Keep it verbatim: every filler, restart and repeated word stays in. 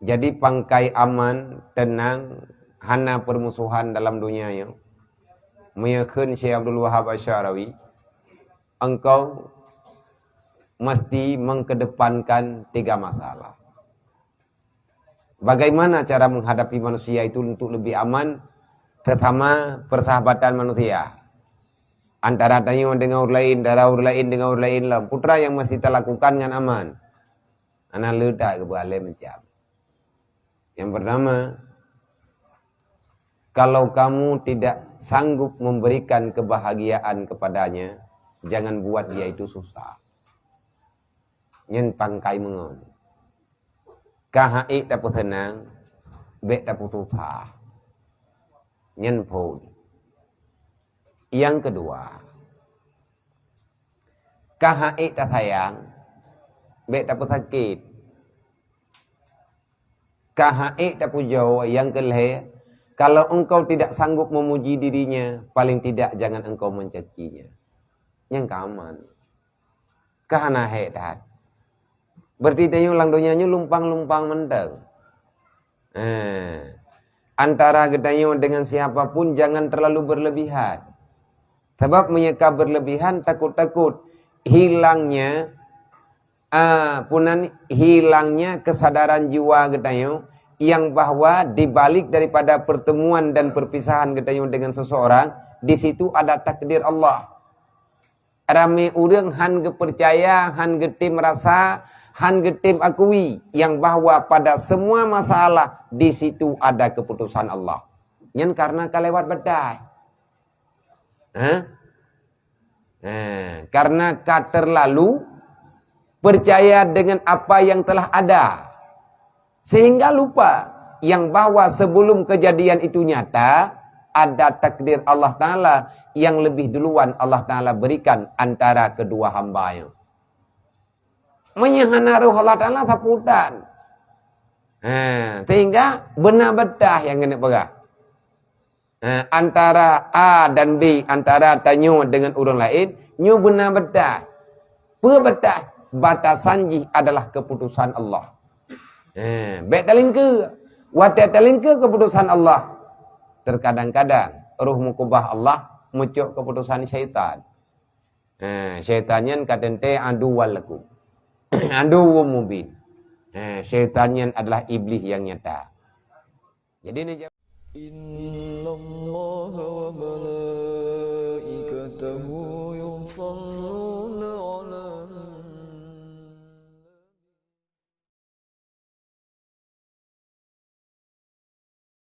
Jadi pangkai aman, teunang, hana peurmusohan dalam donya nyoe. Meunyoe kheun Syekh Abdul Wahab Asy-Sya'rawi, engkau mesti mengkedepankan tiga masalah. Bagaimana cara menghadapi manusia itu untuk lebih aman? Pertama, persahabatan manusia. Antara tanyoe dengan ureueng laén, antara ureueng laén dengan ureueng laén lom. Peue nyang mesti talakukan ngon aman? Hana le that keubeue lé macam. Yang pertama, kalau kamu tidak sanggup memberikan kebahagiaan kepadanya, jangan buat dia itu susah. Nyan pangkai meungon. Ka han ék tapeuseunang, bék tapeususah. Nyan phôn. Yang kedua, ka han ék tasayang, bék tapeusakét. Ka han ék tapujoe. Yang keulhée, kalau engkau tidak sanggup memuji dirinya, paling tidak jangan engkau mencacinya. Nyan ka aman. Ka hana hék that. Berarti tanyoe lam donya nyoe lumpang-lumpang mantong. Eh, antara geutanyoe dengan siapa pun jangan terlalu berlebihan. Sabab meunyoe ka berlebihan, takut-takut hilangnya, ah, punan hilangnya kesadaran jiwa geutanyoe yang bahwa di balik daripada pertemuan dan perpisahan geutanyoe dengan seseorang, di situ ada takdir Allah. Ramé ureuëng han geupeucaya, han geutem rasa, han geutem akui yang bahwa pada semua masalah di situ ada keputusan Allah. Nyan karena ka lewat beutai. Hah? Nah, karena ka terlalu percaya dengan apa yang telah ada, sehingga lupa yang bahwa sebelum kejadian itu nyata, ada takdir Allah Ta'ala yang lebih duluan Allah Ta'ala berikan antara kedua hamba-Nya. Meunyoe hana roh Allah Ta'ala sapeue urusan. Ha, sehingga beuna beutah nyang keuneuk peugah. Ha, antara A dan B, antara tanyoe dengan ureuëng laén, nyoe beuna beutah. Peue beutah? Batasan jih adalah keputusan Allah. Ha, bék talingkeue. Watée talingkeue keputusan Allah, terkadang-kadang roh mukubah Allah meucok keputusan syaitan. Ha, syaitan nyan ka teuntée aduwwal lakum. Aduwwum mubin. Ha, syaitan nyan adalah iblih nyang nyata. Jadi ni Innallaha wa malaikatahu yusalluna